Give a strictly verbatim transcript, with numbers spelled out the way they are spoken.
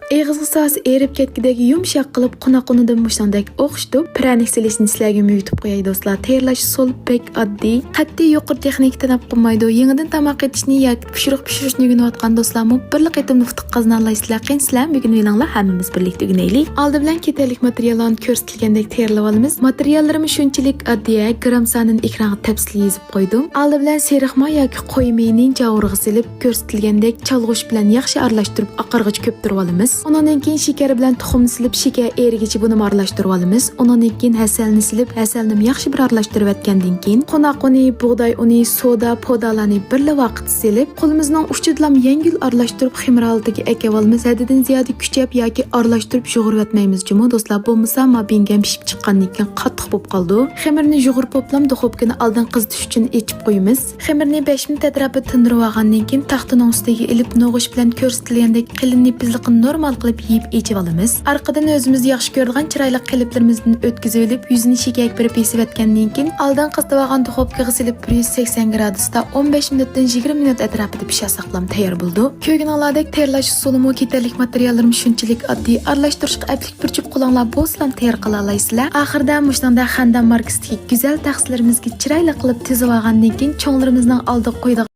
ئېغىزغا سالسا ئېرىپ كەتكۈدەك يۇمشاق قىلىپ، قوناق ئۇنىدىن مۇشۇندەك ئوخشىتىپ، پىرەنىك سېلىشنى سىلەرگە ئۆگىتىپ قوياي دوستلار. تەييارلاش ئۇسۇلى بەك ئاددىي، قەتئىي يۇقىرى تېخنىكا تەلەپ قىلمايدۇ. يېڭىدىن تاماق ئېتىشنى ياكى پىشۇرۇق پىشۇرۇشنى ئۆگىنىۋاتقان دوستلارمۇ بىرلا قېتىمدا ئۇتۇق قازىنالايسىلەر. قېنى سىلەرمۇ بۈگۈن مېنىڭلا ھەممىمىز بىرلىكتە ئۆگىنەيلى. ئالدى بىلەن كېتەرلىك ماتېرىياللارنى كۆرسىتىلگەندەك تەييارلىۋالىمىز. ماتېرىياللىرىمىز شۇنچىلىك ئاددىي، گرام سانىنى ئېكرانغا تەپسىلىي يېزىپ قويدۇم. ئالدى بىلەن سېرىق ماي ياكى قوي مېيىنى جاۋۇرغا سېلىپ، كۆرسىتىلگەندەك چالغۇچ بىلەن ياخشى ئارىلاشتۇرۇپ، ئاقارغىچە كۆپتۈرۈۋالىمىز. ئۇنىڭدىن كېيىن شېكەر بىلەن تۇخۇمنى سېلىپ، شېكەر ئېرىگىچە بۇنىمۇ ئارىلاشتۇرۇۋالىمىز. ئۇنىڭدىن كېيىن ھەسەلنى سېلىپ، ھەسەلنىمۇ ياخشى بىر ئارىلاشتۇرۇۋەتكەندىن كېيىن، قوناق ئۇنى، بۇغداي ئۇنى، سودا، پودالارنى بىرلا ۋاقىتتا سېلىپ، قولىمىزنىڭ ئۇچىدىلا يەڭگىل ئارىلاشتۇرۇپ، خېمىر ھالىتىگە ئەكىۋالىمىز. ھەددىدىن زىيادە كۈچەپ ياكى ئارىلاشتۇرۇپ يۇغۇرۇۋەتمەيمىز جۇمۇ دوستلار، بولمىسا مابىنگەم پىشىپ چىققاندىن كېيىن قاتتىق بولۇپ قالىدۇ. خېمىرنى يۇغۇرۇپ بوپلام، دۇخوپكىنى ئالدىن قىزىتىش ئۈچۈن ئېچىپ قويىمىز. خېمىرنى بەش مىنۇت ئەتراپىدا تىندۇرۇۋالغاندىن كېيىن، تاختىنىڭ ئۈستىگە ئېلىپ، نوغۇچ بىلەن كۆرسىتىلگەندەك قېلىن يىپىزلىقىنى نورمال قىلىپ يېيىپ ئېچىۋالىمىز. ئارقىدىن ئۆزىمىز ياخشى كۆرىدىغان چىرايلىق قېلىپلىرىمىزدىن ئۆتكۈزۈۋېلىپ، يۈزىنى شېكەرگە بېرىپ ئېسىۋەتكەندىن كېيىن، ئالدىن قىزىتىۋالغان دۇخوپكىغا سېلىپ، بىر يۈز سەكسەن گرادۇستا ئون بەش مىنۇتتىن يىگىرمە مىنۇت ئەتراپىدا پىشارساقلام تەييار بولىدۇ. كۆرگىنىڭلاردەك تەييارلاش ئۇسۇلىمۇ، كېتەرلىك ماتېرىياللىرىمۇ شۇنچىلىك ئاددىي، ئارىلاشتۇرۇشقا ئەپلىك بىر جۈپ قولۇڭلار بولسىلا تەييار قىلالايسىلەر. ئاخىرىدا مۇشۇنىڭدا خەندان ماركىسىدىكى گۈزەل تەخسىلىرىمىزگە چىرايلىق قىلىپ تىزىۋالغاندىن كېيىن، چوڭلىرىمىزنىڭ ئالدىغا قويىدىغان